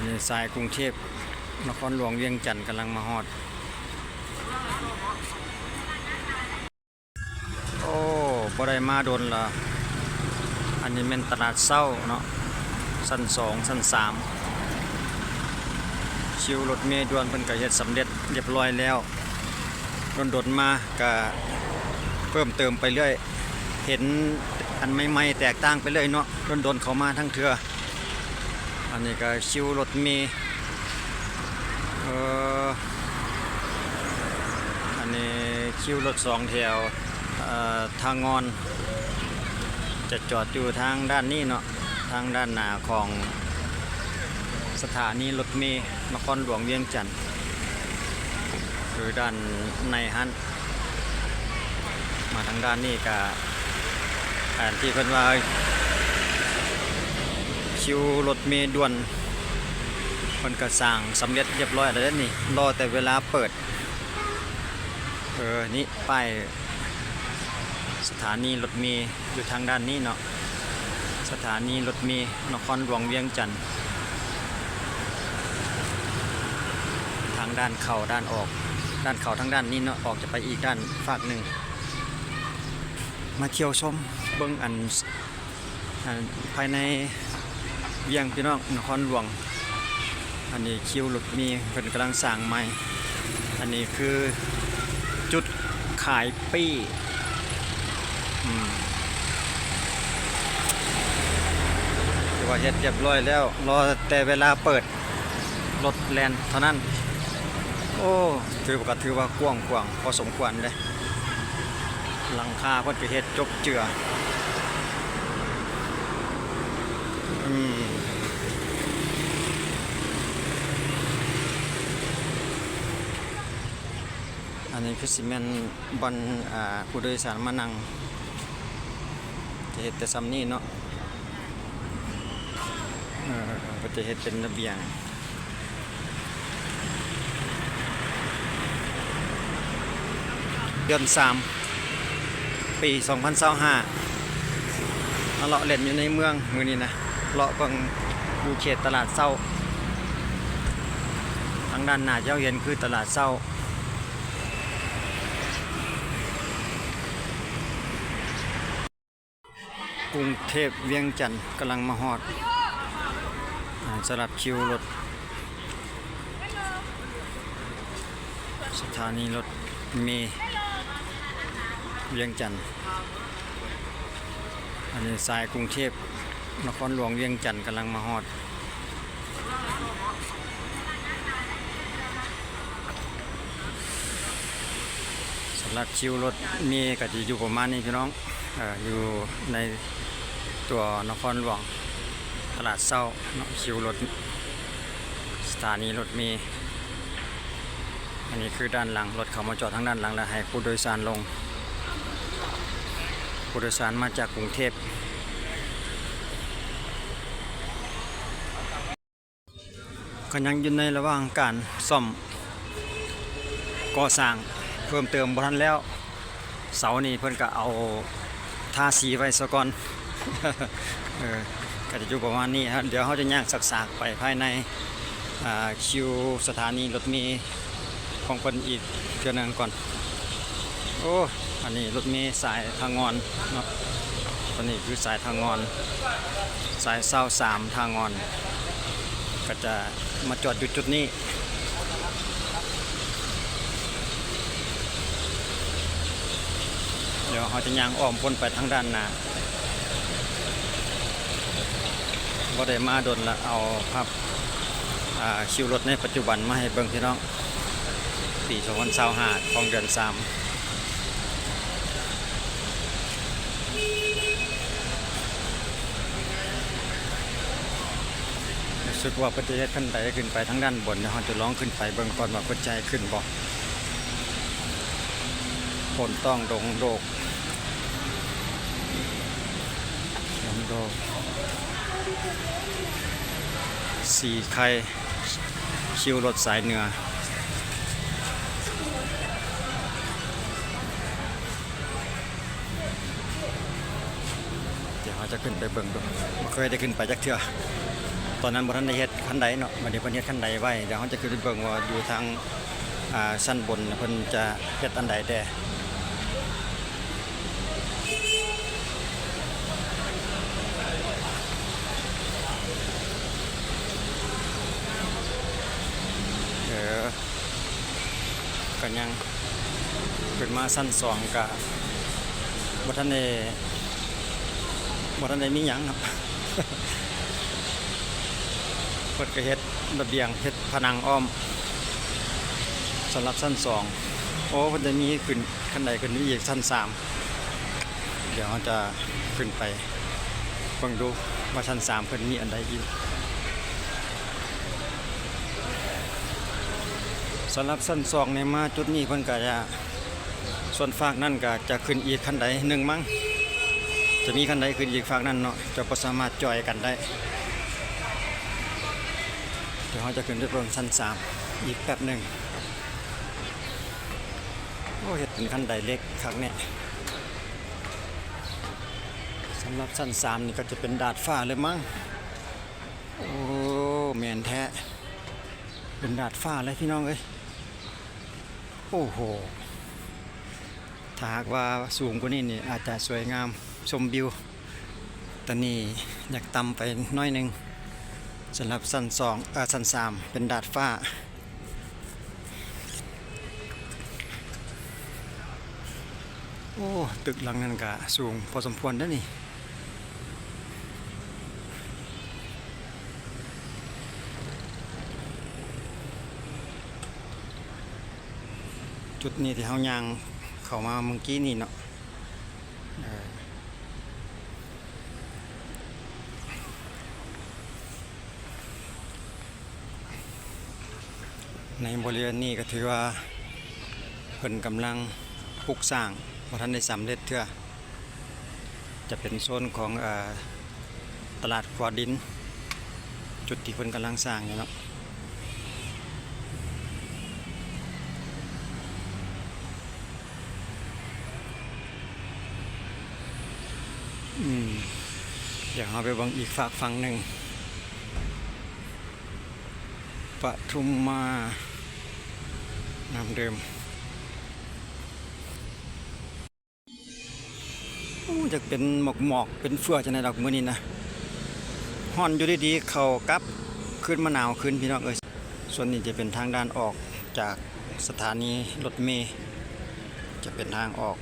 ອັນນີ້ສາຍກຸງເທບ ນະຄອນຫຼວງວຽງຈັນກຳລັງມາຮອດ. ໂອ້ ບໍ່ໄດ້ມາດົນລະ. ອັນນີ້ແມ່ນຕະຫຼາດເຊົ້າເນາະ ຊັ້ນສອງ ຊັ້ນສາມ. ຄິວລົດເມດ່ວນເພິ່ນກະເຮັດສຳເລັດລຽບຮ້ອຍແລ້ວ. ດົນໆມາກະເພີ່ມເຕີມໄປເລື້ອຍ ເຫັນອັນໃໝ່ໆແຕກຕ່າງໄປເລື້ອຍເນາະ ດົນໆເຂົ້າມາທັງເທື່ອ. ອັນນີ້ກະຄິວລົດເມ ເອີ ອັນນີ້ຄິວລົດສອງແຖວ ເອີ ທາງອນ ຈະຈອດຢູ່ທາງດ້ານນີ້ເນາະ ທາງດ້ານໜ້າຂອງສະຖານີລົດເມນະຄອນຫຼວງວຽງຈັນ ຄືດ້ານໃນຫັ້ນ. ມາທາງດ້ານນີ້ກະ ອັນທີ່ເພິ່ນວ່າຄິວລົດເມດ່ວນ ເພິ່ນກະສ້າງສຳເລັດລຽບຮ້ອຍແລ້ວເດ້ນີ້ ລໍແຕ່ເວລາເປີດ. ເອີ ນີ້ປ້າຍສະຖານີລົດເມຢູ່ທາງດ້ານນີ້ເນາະ ສະຖານີລົດເມນະຄອນຫຼວງວຽງຈັນ. ທາງດ້ານເຂົ້າດ້ານອອກ ດ້ານເຂົ້າທາງດ້ານນີ້ເນາະ ອອກຈະໄປອີກດ້ານຟາກໜຶ່ງ. ມາທ່ຽວຊົມເບິ່ງອັນ ອັນພາຍໃນວຽງ ພີ່ນ້ອງ ນະຄອນຫຼວງ. ອັນນີ້ຄິວລົດເມເພິ່ນກຳລັງສ້າງໃໝ່. ອັນນີ້ຄືຈຸດຂາຍປີ້ ອືມ ຖືວ່າເຮັດລຽບຮ້ອຍແລ້ວ ລໍແຕ່ເວລາເປີດ ລົດແລ່ນເທົ່ານັ້ນ. ໂອ້ ຖືວ່າ ກະຖືວ່າກວ້າງຂວາງພໍສົມຄວນເດ້. ຫຼັງຄາເພິ່ນກະເຮັດຈົບເຈືອ ອືມ. ອັນນີ້ຄືຊິແມ່ນບ່ອນ ອ່າ ຜູ້ໂດຍສານມານັ່ງ ຈະເຮັດແຕ່ຊ່ຳນີ້ເນາະ. ເອີ ເພິ່ນຈະເຮັດເປັນລະບຽງ. ເດືອນສາມ ປີສອງພັນຊາວຫ້າ ມາເລາະເລ່ນຢູ່ໃນເມືອງມື້ນີ້ນະ ເລາະເບິ່ງຢູ່ເຂດຕະຫຼາດເຊົ້າ. ທາງດ້ານໜ້າທີ່ເຮົາເຫັນຄືຕະຫຼາດເຊົ້າ. ກຸງເທບວຽງຈັນກຳລັງມາຮອດ ສຳລັບຄິວລົດສະຖານີລົດເມວຽງຈັນ. ອັນນີ້ສາຍກຸງເທບນະຄອນຫຼວງວຽງຈັນກຳລັງມາຮອດ. ສຳລັບຄິວລົດເມກະຊິຢູ່ປະມານນີ້ພີ່ນ້ອງ ເອີ ຢູ່ໃນຕົວນະຄອນຫຼວງ ຕະຫຼາດເຊົ້າເນາະ ຄິວລົດສະຖານີລົດເມ. ອັນນີ້ຄືດ້ານຫຼັງ ລົດເຂົ້າມາຈອດທາງດ້ານຫຼັງ ແລ້ວໃຫ້ຜູ້ໂດຍສານລົງ ຜູ້ໂດຍສານມາຈາກກຸງເທບ. ກະຍັງຢູ່ໃນລະຫວ່າງການສ້ອມກໍ່ສ້າງເພີ່ມເຕີມ ບໍ່ທັນແລ້ວ. ເສົານີ້ເພິ່ນກະເອົາທາສີໄວ້ສະກ່ອນ ເອີ ກະຈະຢູ່ປະມານນີ້. ດຽວເຮົາຈະຍ່າງສາກໆໄປພາຍໃນ ອ່າ ຄິວສະຖານີລົດເມ ຂອງເພິ່ນອີກເທື່ອໜຶ່ງກ່ອນ. ໂອ້ ອັນນີ້ລົດເມສາຍທາງອນເນາະ ຕົວນີ້ຄືສາຍທາງອນ ສາຍຊາວສາມທາງອນ ກະຈະມາຈອດຢູ່ຈຸດນີ້. ດຽວເຮົາຈະຍ່າງອ້ອມພົ້ນໄປທາງດ້ານໜ້າ. ບໍ່ໄດ້ມາດົນລະ ເອົາພາບ ອ່າ ຄິວລົດໃນປັດຈຸບັນມາໃຫ້ເບິ່ງພີ່ນ້ອງ ປີສອງພັນຊາວຫ້າ ຂອງເດືອນສາມ. ຮູ້ສຶກວ່າເພິ່ນຈະເຮັດຂັ້ນໄດຂຶ້ນໄປທາງດ້ານບົນ ດຽວເຮົາຈະລອງຂຶ້ນໄປເບິ່ງກ່ອນວ່າເພິ່ນຈະໃຫ້ຂຶ້ນບໍ່. ໂພນຕ້ອງດົງໂດກ ດົງໂດກ ສີໄຄ ຄິວລົດສາຍເໜືອ. ດຽວເຮົາຈະຂຶ້ນໄປເບິ່ງດູ ບໍ່ເຄີຍໄດ້ຂຶ້ນໄປຈັກເທື່ອ. ຕອນນັ້ນບໍ່ທັນໄດ້ເຮັດຄັນໄດເນາະ, ບັດນີ້ເພິ່ນເຮັດຄັນໄດໄວ້. ດຽວເຮົາຈະຂຶ້ນໄປເບິ່ງວ່າຢູ່ທາງ ອ່າ ຊັ້ນບົນເພິ່ນຈະເຮັດອັນໃດແດ່. ເອີ ກໍຍັງ ຂຶ້ນມາຊັ້ນສອງກະບໍ່ທັນໄດ້ ບໍ່ທັນໄດ້ມີຫຍັງເນາະ. ເພິ່ນກໍເຮັດລະບຽງ ເຮັດຜະໜັງອ້ອມສຳລັບຊັ້ນສອງ. ໂອ້ ເພິ່ນຈະມີຂຶ້ນ ຄັນໄດຂຶ້ນໄປອີກຊັ້ນສາມ. ດຽວເຮົາຈະຂຶ້ນໄປເບິ່ງດູວ່າຊັ້ນສາມເພິ່ນມີອັນໃດອີກ. ສຳລັບຊັ້ນສອງນີ້ ມາຈຸດນີ້ເພິ່ນກໍຈະ ສ່ວນຟາກນັ້ນກໍຈະຂຶ້ນອີກຄັນໄດໜຶ່ງມັ້ງ, ຈະມີຄັນໄດຂຶ້ນອີກຟາກນັ້ນເນາະ, ຈະບໍ່ສາມາດຈອຍກັນໄດ້. ດຽວເຮົາຈະຂຶ້ນໄປເບິ່ງຊັ້ນສາມອີກແປັບໜຶ່ງ. ໂອ້ ເຮັດເປັນຄັນໄດເຫຼັກຄັກແນ່. ສຳລັບຊັ້ນສາມນີ້ກໍຈະເປັນດາດຟ້າເລີຍມັ້ງ. ໂອ້ ແມ່ນແທ້ ເປັນດາດຟ້າເລີຍພີ່ນ້ອງເອີຍ. ໂອ້ໂຫ ຖ້າຫາກວ່າສູງກວ່ານີ້ນີ້ ອາດຈະສວຍງາມຊົມວິວ. ຕອນນີ້ຢາກຕ່ຳໄປໜ້ອຍໜຶ່ງ ສຳລັບຊັ້ນສອງ ເອີ ຊັ້ນສາມ ເປັນດາດຟ້າ. ໂອ້ ຕຶກຫຼັງນັ້ນກະສູງພໍສົມຄວນເດ້ນີ້. ຈຸດນີ້ທີ່ເຮົາຍ່າງເຂົ້າມາເມື່ອກີ້ນີ້ເນາະ ເອີ ໃນບໍລິເວນນີ້ກໍຖືວ່າເພິ່ນກຳລັງປຸກສ້າງ ບໍ່ທັນໄດ້ສຳເລັດເທື່ອ. ຈະເປັນໂຊນຂອງ ເອີ ຕະຫຼາດຂົວດິນ ຈຸດທີ່ເພິ່ນກຳລັງສ້າງຢູ່ເນາະ. ອືມ ດຽວເຮົາໄປເບິ່ງອີກຟາກຝັ່ງໜຶ່ງ ປະທຸມມາ ນ້ຳດື່ມ. ໂອ້ ຢາກເປັນໝອກໆ ເປັນເຟືອຈັ່ງໃດດອກມື້ນີ້ນະ. ຮ້ອນຢູ່ດີໆ ເຂົ້າກັບຄືນມາໜາວຄືນ ພີ່ນ້ອງເອີຍ. ສ່ວນນີ້ຈະເປັນທາງດ້ານອອກຈາກສະຖານີລົດເມ, ຈະເປັນທາງອອກ.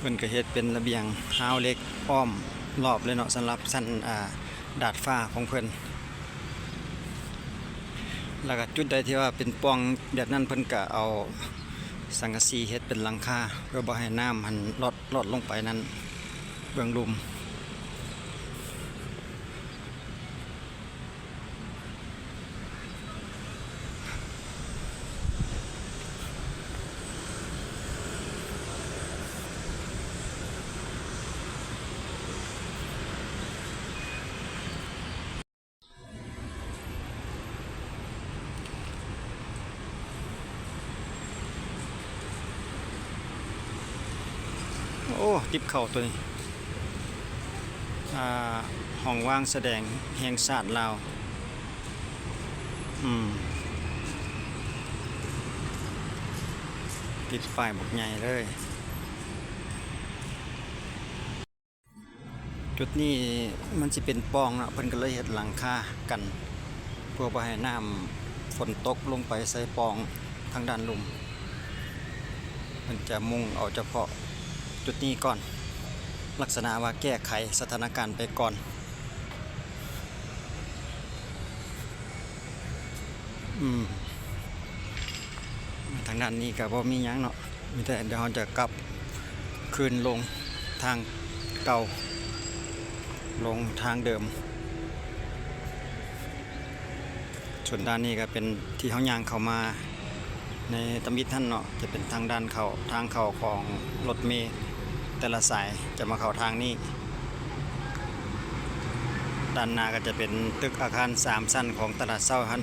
ເພິ່ນກໍເຮັດເປັນລະບຽງຮາວເຫຼັກອ້ອມລອບເລີຍເນາະ ສຳລັບຊັ້ນ ອ່າ ດາດຟ້າຂອງເພິ່ນ. ແລ້ວກໍຈຸດໃດທີ່ວ່າເປັນປ່ອງແບບນັ້ນ ເພິ່ນກໍເອົາສັງກະສີເຮັດເປັນຫຼັງຄາ ເພື່ອບໍ່ໃຫ້ນ້ຳຫັ້ນລອດ ລອດລົງໄປນັ້ນເບື້ອງລຸ່ມ. ໂອ້ ຕິບເຂົ້າຕົວນີ້ ອ່າ ຫ້ອງວາງສະແດງແຫ່ງຊາດລາວ. ອືມ ຕິດປ້າຍບັກໃຫຍ່ເລີຍ. ຈຸດນີ້ມັນຊິເປັນປ່ອງເນາະ, ເພິ່ນກໍເລີຍເຮັດຫຼັງຄາກັນ ເພື່ອບໍ່ໃຫ້ນ້ຳຝົນຕົກລົງໄປໃສ່ປ່ອງທາງດ້ານລຸ່ມ. ເພິ່ນຈະມຸ່ງເອົາສະເພາະຈຸດນີ້ກ່ອນ, ລັກສະນະວ່າແກ້ໄຂສະຖານະການໄປກ່ອນ. ອືມ ທາງດ້ານນີ້ກໍບໍ່ມີຫຍັງເນາະ, ມີແຕ່ດຽວເຮົາຈະກັບຄືນລົງທາງເກົ່າ, ລົງທາງເດີມ. ສ່ວນດ້ານນີ້ກໍເປັນທີ່ເຮົາຍ່າງເຂົ້າມາໃນທຳອິດຫັ້ນເນາະ, ຈະເປັນທາງດ້ານເຂົ້າ, ທາງເຂົ້າຂອງລົດເມແຕ່ລະສາຍຈະມາເຂົ້າທາງນີ້. ດ້ານໜ້າກໍຈະເປັນຕຶກອາຄານສາມຊັ້ນຂອງຕະຫຼາດເຊົ້າຫັ້ນ.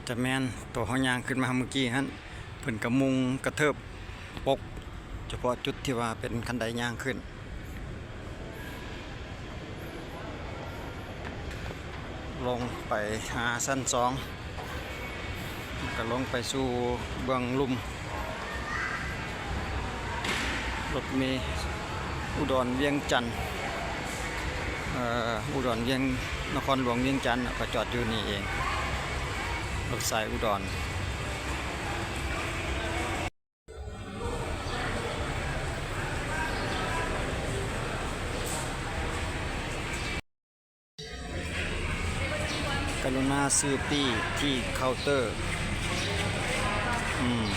ຈະແມ່ນໂຕເຮົາຍ່າງຂຶ້ນມາເມື່ອກີ້ຫັ້ນ, ເພິ່ນກະມຸງກະເທີບປົກ ສະເພາະຈຸດທີ່ວ່າເປັນຄັນໄດຍ່າງຂຶ້ນ ລົງໄປຫາຊັ້ນສອງ ກະລົງໄປສູ່ເບື້ອງລຸ່ມ ລົດເມອຸດອນວຽງຈັນ ເອີ ອຸດອນວຽງ ນະຄອນຫຼວງວຽງຈັນ ກະຈອດຢູ່ນີ້ເອງ ລົດສາຍອຸດອນ. ກະລຸນາຊື້ປີ້ທີ່ເຄົາເຕີ ອືມ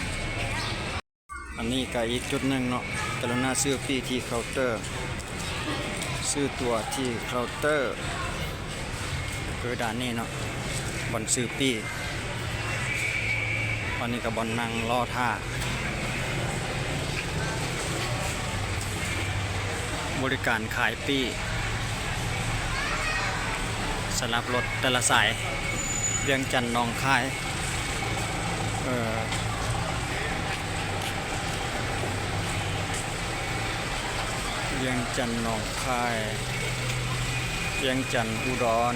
ອັນນີ້ກະອີກຈຸດໜຶ່ງເນາະ, ກະລຸນາຊື້ປີ້ທີ່ເຄົາເຕີ ຊື້ຕົ໋ວທີ່ເຄົາເຕີ ຄືດ້ານນີ້ເນາະ ບ່ອນຊື້ປີ້. ອັນນີ້ກະບ່ອນນັ່ງລໍຖ້າ ບໍລິການຂາຍປີ້ ສຳລັບລົດແຕ່ລະສາຍ ວຽງຈັນ ໜອງຄາຍ ເອີ ວຽງຈັນ ໜອງຄາຍ ວຽງຈັນ ອຸດອນ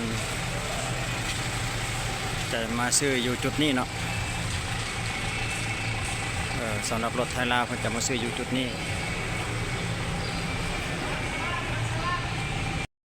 ຈະມາຊື້ຢູ່ຈຸດນີ້ເນາະ. ເອີ ສຳລັບລົດໄທລາວ ເພິ່ນຈະມາຊື້ຢູ່ຈຸດນີ້.